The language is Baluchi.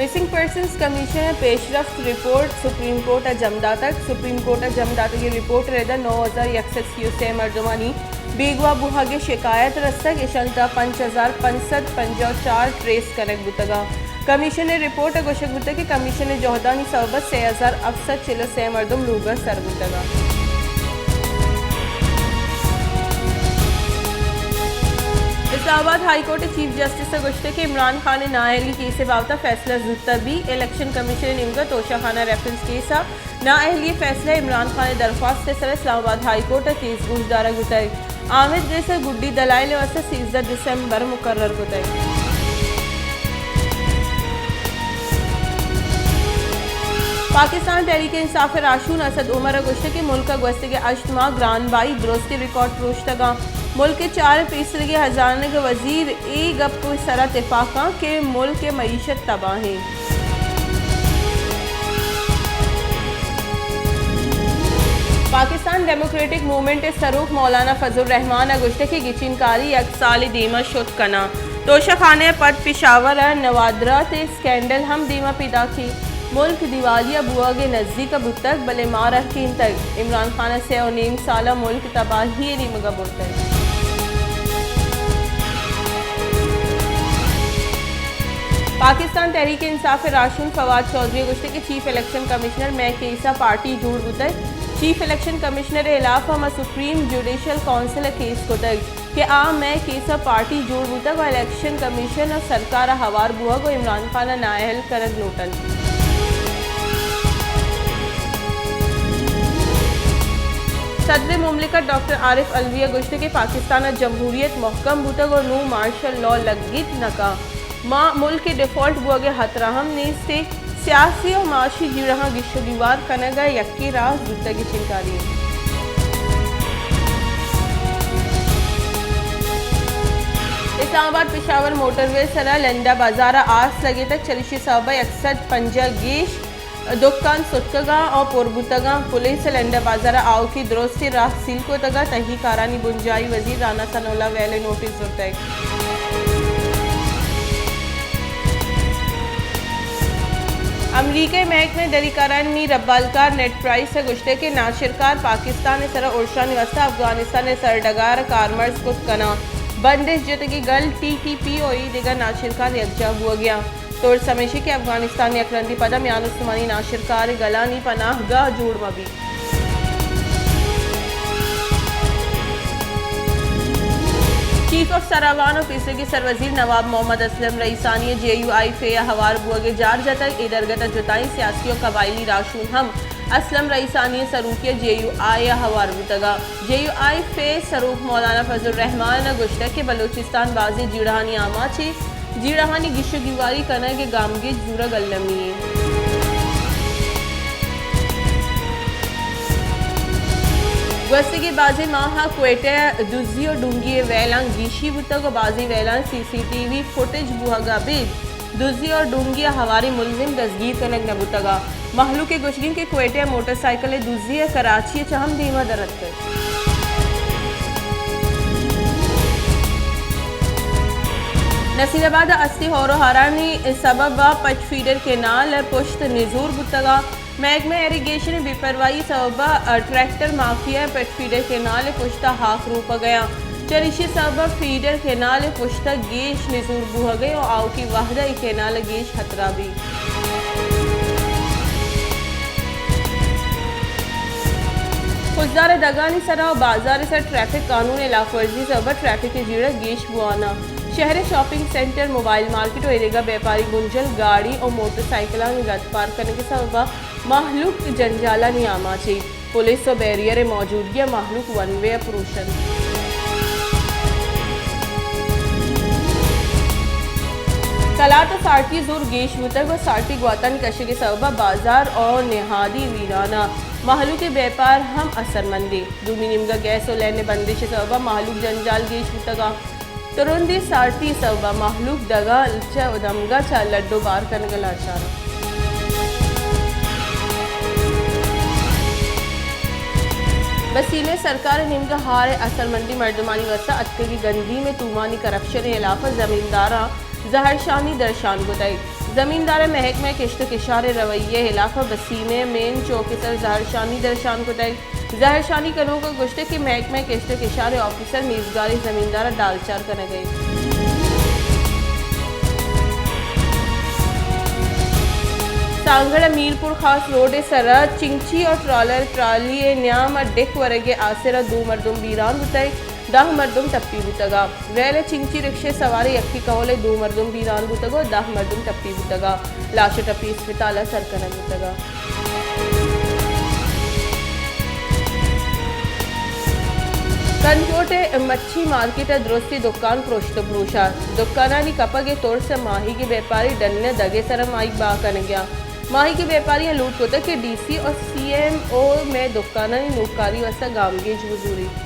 مسنگ پرسنز کمیشن ءِ پیشرفت رپورٹ سپریم کورٹ ءَ جم داتگ۔ سپریم کورٹ ءَ جم داتگیں رپورٹ ءِ رد ءَ نو ہزار یک سد سی و سے مردمانی بیگواہ بوھگ ءِ شکایت رستگ، ایشانی تہا پنچ ہزار پنچ سد پنجاہ و چار ٹریس کنگ بوتگ انت۔ کمیشن ءِ رپورٹ ءَ گوشگ بوتگ کہ کمیشن ءِ جہدانی سوب ءَ سے ہزار ہفت سد چل و سے مردم لوگ ءَ سر بوتگ انت۔ اسلام آباد ہائی کورٹ ءِ چیف جسٹس ءَ گوشتگ کہ عمران خان ءِ نااہلی کیس ءِ بابت ءَ فیصلہ زوت ءَ بی۔ الیکشن کمیشن ءِ نیمگ ءَ توشہ خانہ ریفرنس کیس ءَ نااہلی ءِ فیصلہ عمران خان ءِ درخواست ءِ سر ءَ اسلام آباد ہائی کورٹ ءَ تیز گوشدارگ بوتگ۔ آمر گریس ءَ گڈی دلائل ءِ واستہ سیزدہ دسمبر مقرر کتگ۔ پاکستان تحریک انصاف ءِ راہشون اسد عمر ءَ گوشتگ کہ ملک ءَ گوستگیں ہشت ماہ گران بہائی درستیں ریکارڈ پروشتگ انت۔ ملک ءِ چار پیسریگیں ہزانگ ءِ وزیر اے گپ ءِ سر ءَ تپاک انت کہ ملک ءِ معیشت تباہ انت۔ پاکستان ڈیموکریٹک موومنٹ ءِ سروک مولانا فضل الرحمان ءَ گوشتگ کہ گچین کاری یک سالے دیم ءَ شت کناں۔ توشہ خانہ ءَ پد پشاور ءَ نوادرات ءِ اسکینڈل ہم دیم ءَ پیداک انت۔ ملک دیوالیہ بوھگ ءِ نزیک ءَ بوتگ، بلے مارا رکینتگ۔ عمران خان ءَ سئے و نیم سال ءَ ملک تباہی ءِ نیمگ ءَ برتگ۔ پاکستان تحریک انصاف ءِ راہشون فواد چوہدری ءَ گوشتگ کہ چیف الیکشن کمشنر مئے کیس ءَ پارٹی جوڑ بوتگ۔ چیف الیکشن کمشنر ءِ ہلاف ءَ ما سپریم جوڈیشل کونسل ءَ کیس کتگ کہ آ مئے کیس ءَ پارٹی جوڑ بوتگ و الیکشن کمیشن ءُ سرکار ءَ ہوار بوہگ ءُ عمران خان ءَ نااہل کنگ لوٹ انت۔ صدر مملکت ڈاکٹر عارف علوی ءَ گوشتگ کہ پاکستان ءَ جمہوریت مہکم بوتگ ءُ نوں مارشل لاء لگیت نہ کنت۔ ما ملک ءِ ڈیفالٹ بوہگ ءِ ہترہ ہم نیست ءُ سیاسی ءُ معاشی جیڑہاں گیش ءُ گیوار کنگ ءِ یکیں راہ زوتگ ءِ چنکاری انت۔ اسلام آباد پشاور موٹروے ءِ سرا لنڈا بازار ءَ آس لگتگ، چریشی ءِ سبب ءَ یک سد پنجاہ گیش دکان ستکگاں ءُ پر بوتگاں۔ پولیس ءَ لنڈا بازار ءِ آؤکیں درستیں راہ سیل کتگ ءُ تہی کارانی بنجاہی وزیر رانا ثناء اللہ ویل ءَ نوٹس زرتگ۔ امریکہ ءِ محکمہ دری کارانی ربالکار نیڈ پرائس ءَ گوشتگ کہ ناشرکار پاکستان ءِ سرا ارشانی واستہ افغانستان ءِ سرڈگار ءَ کارمرز کت کناں۔ بندش جتگیں گل ٹی ٹی پی ءُ اے دگہ ناشرکار یکجاہ بوہگیاں۔ ترس ہمیش انت کہ افغانستان ءِ یک رندے پدا میان استمانی ناشرکار ءِ گلانی پناہ گاہ جوڑ مہ بیت۔ چیف آف سراوان ءُ پیسریگیں سروزیر نواب محمد اسلم رئیسانی ءِ جے یو آئی فے ءَ ہوار بوہگ ءِ جار جتگ۔ اے درگت ءَ جتائیں سیاسی ءُ قبائلی راہشون ہم اسلم رئیسانی ءِ سروکی ءَ جے یو آئی ءَ ہوار بوتگ۔ جے یو آئی فے ءِ سروک مولانا فضل الرحمان ءَ گوشتگ کہ بلوچستان بازیں جیڑہانی آماچ انت۔ جیڑہانی گیش ءُ گیواری کنگ ءِ گامگیج زورگ المی انت۔ گوستگیں بازیں ماہ ءَ کوئٹہ ءَ دزی ءُ ڈونگی ءِ ویلاں گیشی بوتگ ءُ بازیں ویلاں سی سی ٹی وی فوٹیج بوہگ ءَ ابید دزی ءُ ڈونگی ءِ ہواریں ملزم دزگیر کنگ نہ بوتگ ءُ مہلوک ءِ گوشگ انت کہ کوئٹہ ءَ موٹر سائیکل ءِ دزی ءَ کراچی ءَ چہ ہم دیم ءَ در اتکگ۔ نصیر آباد ءَ استیں ہور ءُ ہارانی سبب ءَ پٹ فیڈر کینال ءِ پشت نزور بوتگ ءُ محکمہ ایریگیشن ءِ بے پرواہی ءِ سبب ءَ ٹریکٹر مافیا ءِ پٹ فیڈر کینال ءِ پشت ءَ ہاک روپگ ءَ انت۔ چریشی ءِ سبب ءَ فیڈر کینال ءِ پشت ءَ گیش نزور بوہگ ءَ انت ءُ آؤکیں وہد ءَ اے کینال ءَ گیش ہترہ بیت۔ خضدار ءِ دگانی سرا ءُ بازار ءِ سرا ٹریفک قانون ءِ ہلاف ورزی ءِ سبب ءَ ٹریفک ءِ جیڑہ گیش بوان ءَ انت۔ شہر ءِ شاپنگ سینٹر، موبائل مارکیٹ ءُ ایدگہ بیپاری بنجل گاڑی ءُ موٹر سائیکلانی رد پارک کنگ ءِ سبب ءَ مہلوک جنجالانی آماچ انت۔ پولیس ءُ بیریئر ءِ موجودگی ءَ مہلوک ون وے ءَ پروش انت۔ کلات ءَ سارتی ءِ زور گیش بوتگ ءُ سارتی گواتانی کشگ ءِ سبب ءَ بازار ءُ نہادی ویران ءَ، مہلوک ءِ بیپار ہم اثرمند انت۔ دومی نیمگ ءَ گیس ءُ لین ءِ بندش ءِ سبب ءَ مہلوک جنجال گیش بوتگ انت۔ ترندیں سارتی ءِ سوب ءَ مہلوک دگہ چہ دمگ ءَ چہ لڈ ءُ بار کنگ ءَ لاچار انت۔ بسیم ءِ سرکار ءِ نیمگ ءَ ہار ءِ اثرمندیں مردمانی واستہ اتکگیں گندیم ءِ تومانی کرپشن ءِ ہلاپ ءَ زمینداراں زہرشانی درشان کتگ۔ زمیندار ء محکمہ کشت ء کشار ء رویہ ء ہلاپ ء بسیم ء مین چوک ء سر زہرشانی درشان کتگ۔ زہرشانی کنوک ء گوشتگ کہ محکمہ کشت ء کشار ء آفیسر نیزگار ء زمیندار ء ڈالچار کنگ ء انت۔ سانگڑ ء میرپور خاص روڈ ء سرا چنگچی اور ٹرالر ٹرالی ء نیام ء ڈک ورگ ء آسر ء دو مردم بیران بوتگ، دہ مردم ٹپی بوتگ ء ویل ء چنگچی رکشہ سوار ء یکے کہول ء دو مردم بیران بوتگ ء دہ مردم ٹپی بوتگ ء لاش ء ٹپی اسپتال ء سر کنگ بوتگ ء کنٹوٹ ء مچھی مارکیٹ ء درستی دکان پروشت ء پروش ء دکانانی کپگ ء ترس ء ماہیگ ء بیپاری ڈن ء دگ ء سر ء ماہیگ بہا کنگ ء ماہیگ ء بیپاریاں لوٹ کتگ کہ ڈی سی اور سی ایم او مئے دکانانی نوکاری واستہ گامگیج بزوریت۔